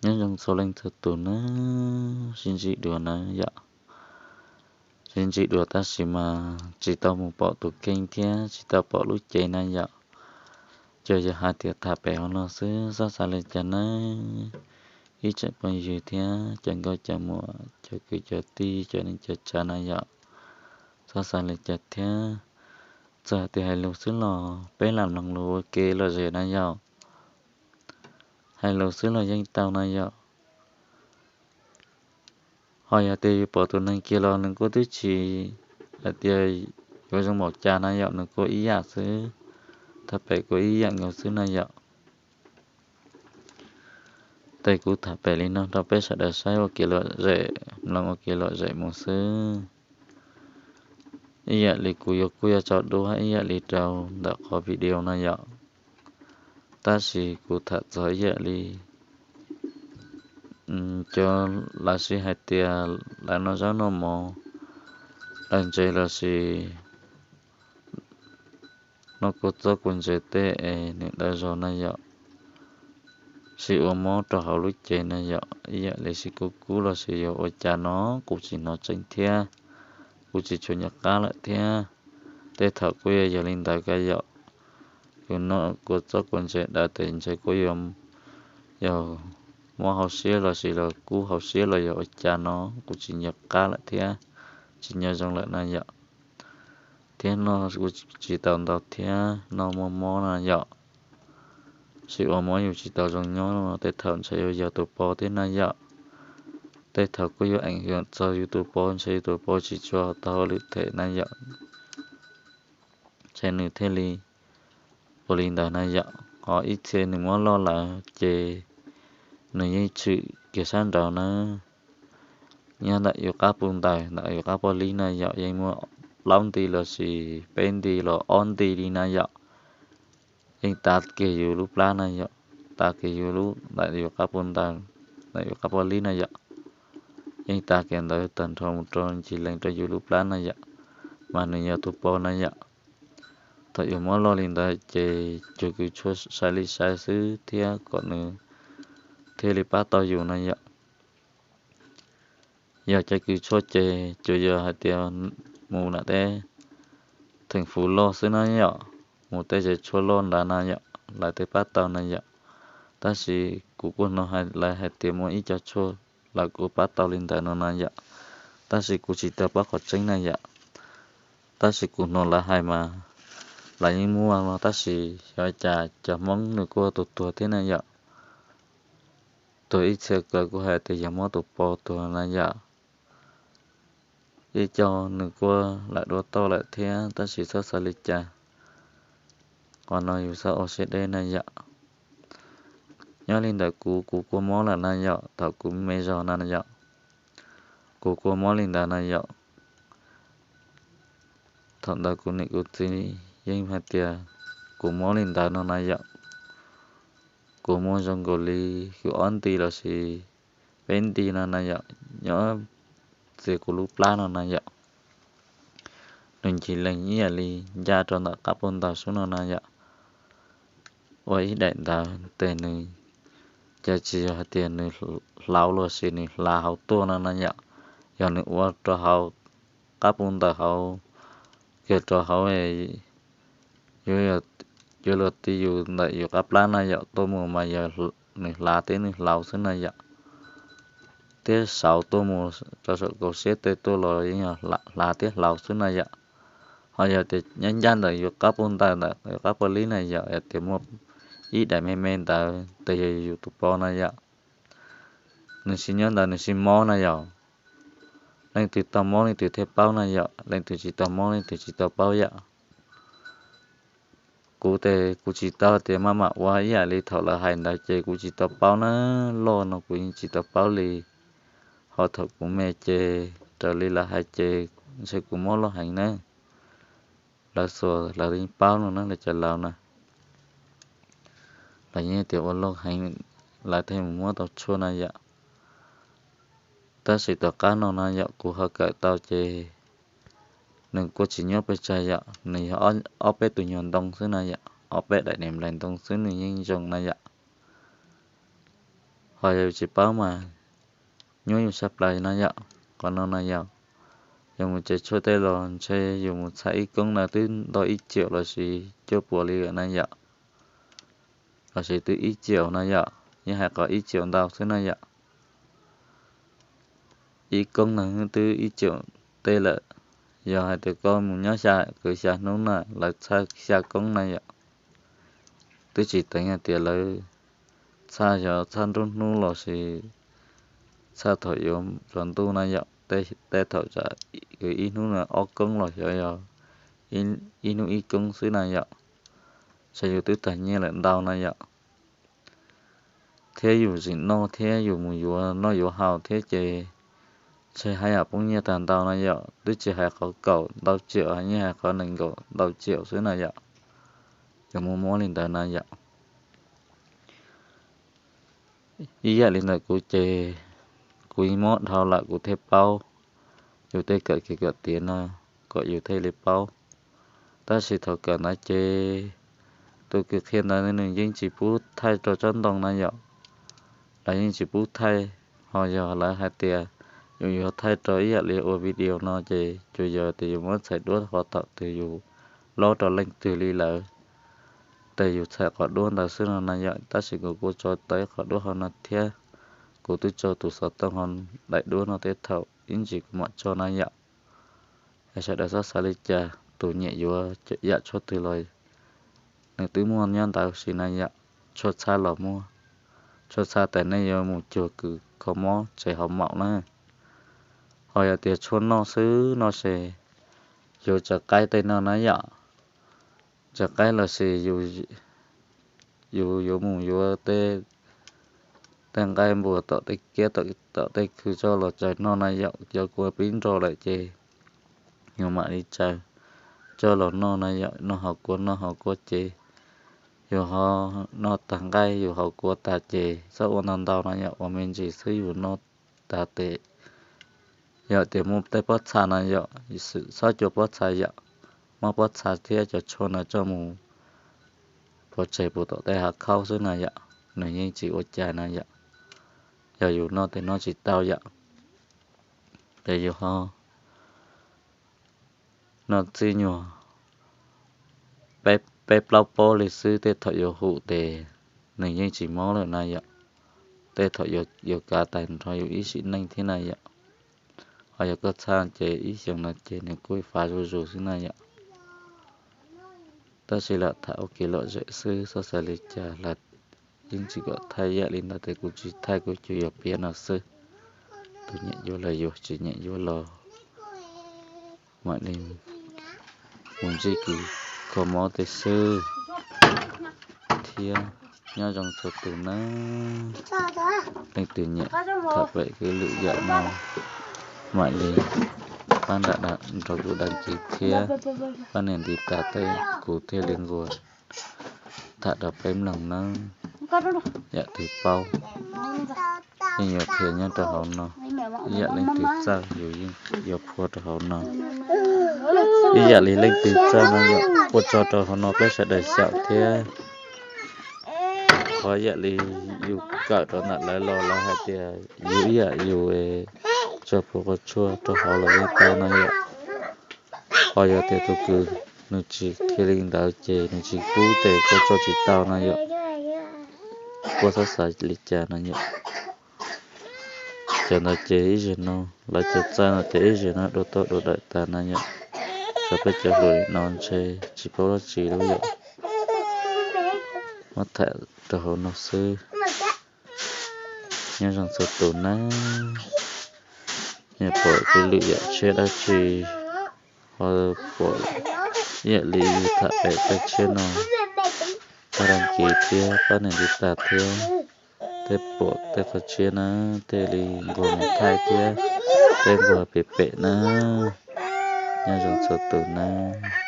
Nyob zoo txhua leej txhua tus nawb, sib ntsib dua nawb yom. Sib ntsib dua tab sis mas tsis tau mus pom tus kheej thiab tsis tau pom lub cev na yom. Ces yog hais tias tham pem hauv no xwb, txhob xav li cas nawb, ib tsoom phooj ywg thiab cov nkauj cov muam, cov kwv cov tij, cov neej cov tsav na yom. Txhob xav li cas thiab, txawm tias hais lus xwb los peb lam mloog lus ua ke lom zem na yom. Hais lus xwb los yeej tau na yom. Ho yog tias yus pom tus neeg kiag los nws kuj twb tsis hais tias yuav zoo npaum cas na yom, nws kuj ib yam xwb, tham pem kuj ib yam nkaus xwb na yom. Ces kuv tham pem li no rau peb sawv daws saib ua kev lom zem, mloog ua kev lom zem mus xwb. Ib yam li kuv yuav kuj yuav tso duab ib yam li rau ntawm qhov video no yom. Tab sis kuv tham txog ib yam li cov lawv siv hais tias lawv noj zaub noj mov, lawv ntse los sis noj kua txob kua ntse tej es nws daw zog na yom, siv ua mob rau hauv lub cev na yom, ib yam li siv kub kub los sis yog ua cas no kuv tsis hnov tseeb thiab, kuv tsis tshua nco qab lawm thiab. Tej thaum kuj yog yog li ntawd ka yom, yus noj kua txob kua ntse daws tes ntshe kuj yog mob hauv siab los sis los kub hauv siab los yog ua cas no kuv tsis nco qab lawm thiab, tsis nco zoo lawm na yom. Thiab noj kuj tsis tau ntau thiab, noj muaj mob na yom. Siv ua mob yus tsis tau zoo nyob no tej thaum ntshe yuav yog tus pog thiab na yom. Tej thaum kuj yuav eem txog yus tus pog, ntshe yus tus pog tsis tshua tau hauj lwm them na yom. Ntshe nws thiaj li ua li ntawd na yom. Ho ib txhia nws muab loj lawm ces nws yeej tshwm kiag sab nraud na. Nyob ntawm yus qab puj ntaws, ntawm yus qab poj lib na yom, yeej muaj plaub nti los sis peb nti los ob nti li na yom. Yeej tav kiag yus lub plab na yom, tav kiag yus lub, ntawm yus qab puj ntaws, ntawm yus qab poj lib na yom. Yeej tav kiag ntawd tag nrho mus rau ncig lees rau yus lub plab na yom, mas nws yog tus pog na yom. Thaum yus muab loj li ntawd ces cov kws tshuaj sai li sai xwb thiab kom nws thiaj li pab tau yus na yom. Yog cov kws tshuaj ces tsuas yog hais tias mus nram tej theem fuv loj xwb na yom, mus tej zes tshuaj loj nrad na yom, lawv thiaj pab tau na yom. Tab sis kuv kuj hnov lawv hais tias muaj ib co tshuaj lawv kuj pab tau li ntawd no na yom, tab sis kuv tsis tau paub qhov tseeb na yom. Tab sis kuv hnov lawv hais mas lawv yeej muaj no, tab sis xyov cas cov Hmoob nws kuj tuag tuag thiab na yom. Tuag ib txhia kawg kuj hais tias yog muab tus pog tuag na yom. Ib co nws kuj lam dua toj lawm thiab, tab sis txhob xav li cas, qhov no yus txhob ua siab deb na yom. Nyob li ntawd kuv, kuv kua mob lawm na yom, thaum kuv me zog na yom, kuv kua mob li ntawd na yom. Thaum ntawd kuv niam kuv txiv yeej hais tias kuv mob li ntawd no na yom. Kuv muaj zoo nkaus li kuv ob nti los sis peb nti no na yom, nyob txiav kuv lub plab no na yom. Nws ncig lees ib yam li ncaj rau ntawm qab puj ntaws xwb no na yom. Ua ib daim ntawd tes nws, ces tsis yog hais tias nws hlauv los sis nws hlav hauv tuaj no na yom. Yog nws ua rau hauv, qab puj ntaws hauv, kiag rau hauv, yuav luag ti yus ntawm yus qab plab na yom, tuaj mus mas yog nws hlav thiab nws hlauv xwb na yom. Thiab sauv tuaj mus rau saum kaum siab tej tuaj los yeej yog hlav thiab hlauv xwb na yom. Ho yog tias nyob ncaj ntawm yus qab puj ntaws ntawm yus qab poj lib na yom, yog tias muaj ib daim me me ntawd tes yog yus tus pog na yom. Nws sib nyob ntawd nws sib mob na yom. Leej twg tau mob leej twg thiaj paub na yom, leej twg tsis tau mob leej twg tsis tau paub yom. Kuv tes kuv tsis tau tias maj mam ua ib yam li thaum lawv hais ntawd ces kuv tsis tau paub na, loj no kuv yeej tsis tau paub li. Ho thaum kuv me ces raws li lawv hais ces ntshe kuv mob loj heev na. Lawv xuas lawv yeej paub no na, lawv cov laus na, lawv yeej tias ua loj heev, lawv thiaj mus muab tau tshuaj na yom. Tab sis tom qab no na yom kuv ho kawm tau ces nws kuj tsis nyob pes tsawg yom, nws yog ob peb tus nyuag ntoo xwb na yom, ob peb daim niam nplaim ntoo xwb nws yeej zoo na yom. Ho yog yus tsis paub mas nyuaj yus tshaj plaws no yom. Qhov no no yog yus mus tsev tshuaj tej los ntshe yus mus txhais ib koob ntawd twb ntau ib ciaum lossis cuaj puas li lawm na yom, lossis twb ib ciaum no yom, yeej hais qhov ib ciaum ntau xwb na yom. Ib koob ntawd twb ib ciaum tej lawm. Yog hais tias koj mus nyob xya kwv xya hnub na lawv txhaj xya koob na yom. Twb tsis teev hais tias lawv txhaj xyov txhaj nruab hnub lossis txhaj thaum yuav tsaus ntuj na yom. Tej thaum kwv ib hnub no ob koob los xyov yog ib hnub ib koob xwb na yom. Ntshe yus twb tag nyiaj lawm ntau na yom. Thiab yus tseem noj thiab yus mus yuav noj yuav haus thiab ces ntshe haj yam poob nyiaj tag ntau na yom. Twb tsis hais qhov kaum ntau ciaum, yeej hais qhov nees nkaum ntau ciaum xwb na yom. Yus muaj muab li ntawd na yom. Ib yam li ntawm kuv ces kuv yeej mob dhau lawm kuv thiaj paub. Yus tej kawm kev kawm tiav no kom yus thiaj li paub. Tab sis thaum kawm ntawd ces tus kws qhia ntawd nws yeej tsis pub thaij rau tsob ntoo na yom. Lawv yeej tsis pub thaij, ho yog lawv hais tias yus yuav thaij rau ib yam li ua video no ces tsuas yog tias yus muab txhais duab qhov thaum twg yus lob rau leej twg li lawm, ces yus txhais qhov duab ntawd xwb no na yom. Tab sis kuv kuj tso tau ib qhov duab hauv no thiab. Kuv twb tso tus xov tooj hauv daim duab no tej thaum ib ntsis kuv mam tso na yom. Es sawv daws txhob xav li cas, tus nyiam yuav yam tshuaj twg los nws twb muaj nyob ntawd si na yom. Tshuaj txhab los muaj, tshuaj txhab tas nej yuav mus cuag kws kho mob tsev hauv maum na. Ho yog tias tshuaj noj xwb no ces yus tsaws qaib tej no na yom. Tsaws qaib lossis yus yuav mus yuav tej nqaij npuas tom tej kiab tom tej khw coj los tsaws noj na yom. Cov kua pib nro lawm ces yus mam li tsaws coj los noj na yom. Noj hauv kua noj hauv kua ces yus ho noj tag nqaij yus hauv kua tas ces txhob ua ntau ntau no yom, ua me ntsis xwb yus noj tas tes. Yog tias muaj tej pob txha no yom, txhob cua pob txha yom. Muab pob txha thiab cov tshuaj no coj mus pov tseg puag tom tej hav khaub xwb na yom, nws yeej tsis ua cas na yom. Yog yus noj tes noj tsis tau yom, ces yus ho noj txij nyuag peb plaub pob li xwb, tej thaum yuav hum tes nws yeej tsis mob lawm na yom. Tej thaum yuav kav tag nrho yus ib sim neej thiab na yom. Ho yog koj txhaj ces ib xyoos no ces nws kuj fav zuj zus xwb na yom. Tab sis lam tham ua kev lom zem xwb, txhob xav li cas, lam yeej tsis kom thaij yam li ntawd tes kuv tsis thaij, kuv tsuas yog piav no xwb. Tus nyiam yuav los yuav, tsis nyiam yuav los mam li mus ntsib kws kho mob tej xwb thiab. Nyob zoo txhua tus nawb. Leej twg nyiam tham pem kwv lwm yam no mam li pab nrog kuv đăng ký thiab pab nias ntiv tas tej kuv thiaj li nquag tham rau peb mloog nawb. Yam twg paub yeej yuav qhia nyob rau hauv no, ib yam leej twg txawj yus yeej yuav phua rau hauv no. Ib yam li leej twg txawj no yom, phua tso rau hauv no peb sawv daws xyaum thiab. Qhov yam li yus kawm rau ntawm lawv los lawv hais tias yus ib yam yus tso phua qhov tshuaj rau hauv los yeej tau no yom. Ho yog tias tus kws nws tsis qhia li ntawd ces nws tsis pub tes koj tso tsis tau no yom. Koj txhob xav li cas no yom. Cov ntawd ces ib zaug no, lawv cov txawj no ces ib zaug no dua toj dua dawm tas na yom. Tsuas peb cov hluas li no ntshe tsis paub dab tsi lawm yom. Muab tham rau hauv no xwb. Nyob zoo txhua tus nawb. Yog pom kwv lwm yam tshiab dab tsi, ho pom ib yam li yus tham pem tej tshiab no, pab đăng ký thiab pab nias ntiv tas thiab. Tej pom tej qhov tshiab na, tej li nquag mus thaij thiab tej nquag pem pem na. Nyob zoo txhua tus nawb.